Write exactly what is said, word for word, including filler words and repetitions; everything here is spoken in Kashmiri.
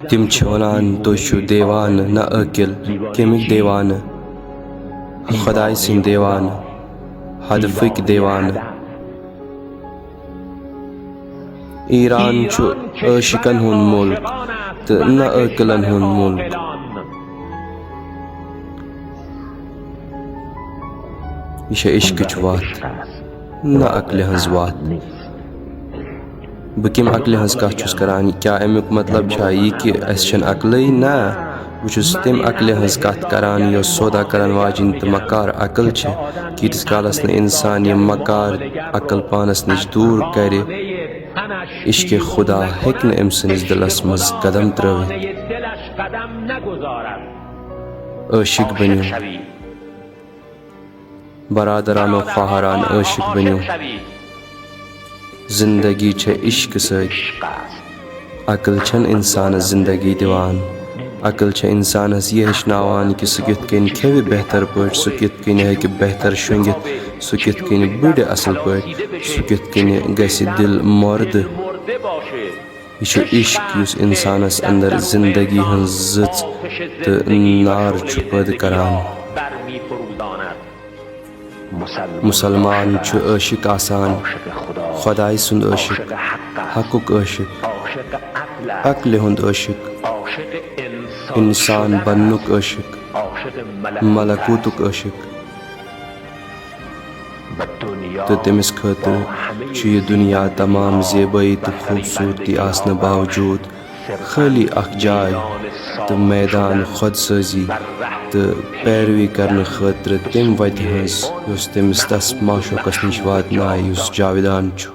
تِم چھِ وَنان، "تُہۍ چھِو دیوانہٕ، نہ عٲقِل۔" کَمِکۍ دیوانہٕ؟ خۄداے سٕنٛدۍ دیوانہٕ، ہدفٕکۍ دیوانہٕ۔ ایران چھُ عٲشِقن ہُنٛد مُلک تہٕ نہ عٲقِلن ہُنٛد مُلک۔ یہِ چھےٚ عشقٕچ وَتھ، نہ عقلہِ ہٕنٛز وَتھ۔ بہٕ کَمہِ عقلہِ ہٕنٛز کَتھ چھُس کران؟ کیٛاہ اَمیُک مطلب چھا یہِ کہِ اَسہِ چھَنہٕ عقلٕے؟ نہ، بہٕ چھُس تَمہِ عقلہِ ہٕنٛز کَتھ کران، یۄس سودا کرن واجیٚنۍ تہٕ مکار عقل چھِ۔ کۭتِس کالس نہٕ اِنسان یہِ مکار عقل پانس نِش دوٗر کرِ، عشقِ خدا ہیٚکہِ نہٕ أمۍ سٕنٛدِس دِلس منٛز قدم ترٲوِتھ۔ عٲشِق بٔنِو۔ برادرانو خواہران، عٲشِق بٔنِو۔ زندگی چھےٚ عشقہٕ سۭتۍ۔ عقل چھَنہٕ اِنسانَس زندگی دِوان۔ عقل چھےٚ اِنسانَس یہِ ہیٚچھناوان کہِ سُہ کِتھ کٔنۍ کھیٚوِ بہتر پٲٹھۍ، سُہ کِتھ کٔنۍ ہیٚکہِ بہتر شۄنٛگِتھ، سُہ کِتھ کٔنۍ بٕڈِ اَصٕل پٲٹھۍ، سُہ کِتھ کٔنۍ گژھِ دِل مۄردٕ۔ یہِ چھُ عشق، یُس اِنسانَس اندر زندگی ہٕنٛز زٕژ تہٕ نار چھُ پٲدٕ کران۔ مُسلمان چھُ عٲشِق آسان، خۄداے سُنٛد عٲشِق، حقُک عٲشِق، عقلہِ ہُنٛد عٲشِق، اِنسان بننُک عٲشِق، ملکوٗتُک عٲشِق۔ تہٕ تٔمِس خٲطرٕ چھُ یہِ دُنیا تمام زیبٲیی تہٕ خوٗبصوٗرتی آسنہٕ باوجوٗد خٲلی اکھ جاے تہٕ میدان خۄد سٲزی تہٕ پیروی کرنہٕ خٲطرٕ تَمہِ وَتہِ ہٕنٛز، یۄس تٔمِس تَس معشوقس نِش واتنایہِ، یُس جاویدان چھُ۔